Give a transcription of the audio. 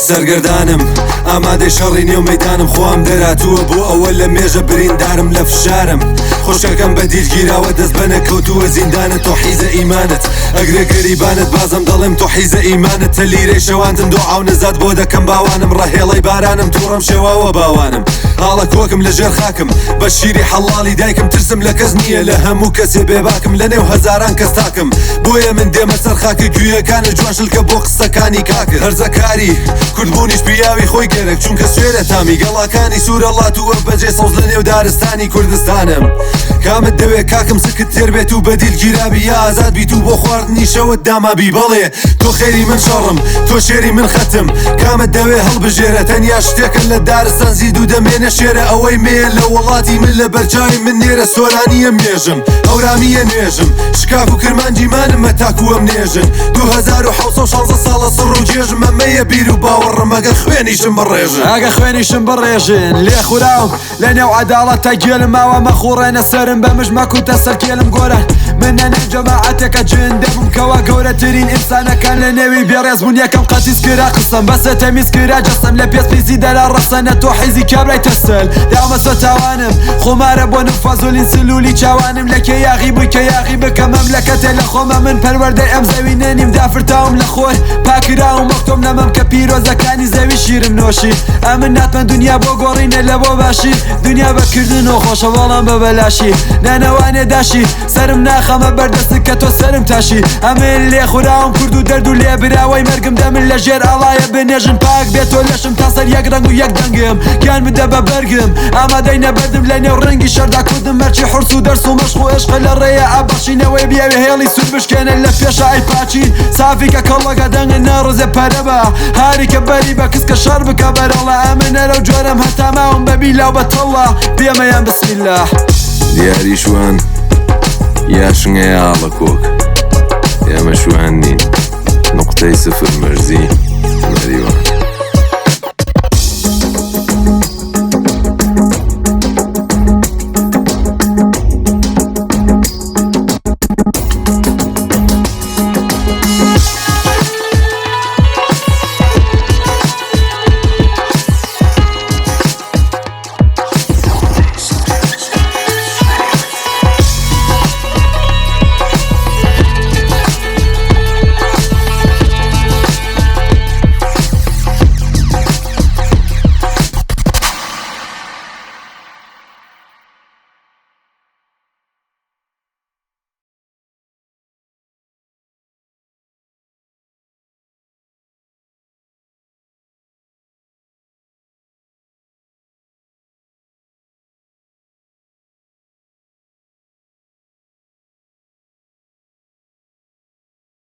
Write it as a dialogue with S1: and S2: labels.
S1: سەرگەردانم ئامادەی شەڕی نێو مەیدانم خوام دەراتووە بۆ ئەوە لە مێژە بریندارم لە فشارم خوشکەکەم بە دیل گیراوە دەست بەنە کەوتووە زیندانە تۆ حیزە ئیمانت ئەگرێ گەریبانت بازم دەڵێم تۆ حیزە ئیمانت تەلیرەی شەواندم دوعا و نزات بۆ دەکەم باوانم ڕەهێڵەی بارانم توڕەم شێواوە باوانم ئاڵە کۆکم لە ژێر خاکم بە شیری حەڵاڵی دایکم ترسم لە کەس نییە لە هەموو کەسێ بێباکم لە نێو هەزاران کەس تاکم بۆیە من دێمە سەر خاکە گوێیەکانت جوان شلکە بۆ قسەکانی کاکت هەرزەکاری کوردبوونیش پیاوی خۆی گەرەک چونکە سوێرە تامی گەڵاکانی سوورە ڵاتووە بەجێ سەوز لە نێو دارستانی کوردستانم کامت دەوێ کاکم سکت تێر بێت و بەدیل گیرابی یا ئازاد بیت و بۆ خواردنی شەوت دامابی بەڵێ تۆ خێری من شەڕم تۆ شێری من خەتم کامت دەوێ هەڵبژێرە تەنیا شتێکە لە دارستان زیدوو دەمێنە شێرە ئەوەی مێیە لە وڵاتی من لە بەرچاوی من نێرە سۆرانییە مێژم هەورامییە نوێژم شکاک و کرمانجی مانمە تاکو ئەم نێژن 2716 ساڵە سڕ و جێژم ئەمەیە بیر و باوەڕم ئەگەر خوێنیشم بڕێژن
S2: ئەگە خوێنیشم بڕێژن لێ خوراوم لە نێو عەداڵەتە گێلم ماوە مەخوڕێنە سەرم بە مژ مەکوتە سەر کێلم گۆران من لە نێو جەماعەتێکە جن دەبووم کەوا گەورەترین ئینسانەکان لە نێوی بێڕێز بوون یەکەم قەتیس کرا قسەم بەسە تەمیز کرا جەسەم لە پێست پیسی دەرا ڕەسەنە تۆ حیزی کابرای تەسەل داومە سەر تاوانم خۆمارە بۆ نفازۆلین سلولی چاوانم لە کێ یاغی بووی کە یاغی بکە مەملەکەتێ لە خۆمە من پەروەردەی ئەم زەوینە نیم دافرتاوم لە خۆر پاکراوم وەک تۆم نەمەم کە پیرۆزەکانی زەوی شیرم نۆشی ئەمن ناتمە دنیا بۆ گۆڕینە لە بۆ باشی دنیا بە کردن و خۆشە بەڵام بە بەلاشی نانەوانێ داشی سەرم ناخەمە بەردەست کە تۆ سەرم تاشی ئەمن لێ خوراوم کورد و دەرد و لێ براوەی مەرگم دەمن لە ژێر ئاڵایە بنێژن پاک بێت تۆ لەشم تا سەر یەک ڕەنگ و یەک دەنگم گیان بدە بە بەرگم ئامادەی نەبەردم لە نێو ڕەنگی شەردا کوردم مەرچی حورس و دەرس و مەشق و عشق لە ڕێیە ئەبەخشینەوەی بیاوێ هێڵی سوور بشکێنە لە پێشە ئەی پاچین سافی کە کەڵەکە دەنگە ناڕزێ پەرە بە هاری کە بەری بە کسکە شەڕ بکە بەرەڵا ئەمن ئەرەو جۆرەم هەتا ماوم بە بیلا و بە تەڵە بێمەیان بسم اللە.
S1: دیاری شوان یا شنگە یا ئاڵەکۆک ئێمە شوان نین نوقتەی سفر مەرزی مەریوان.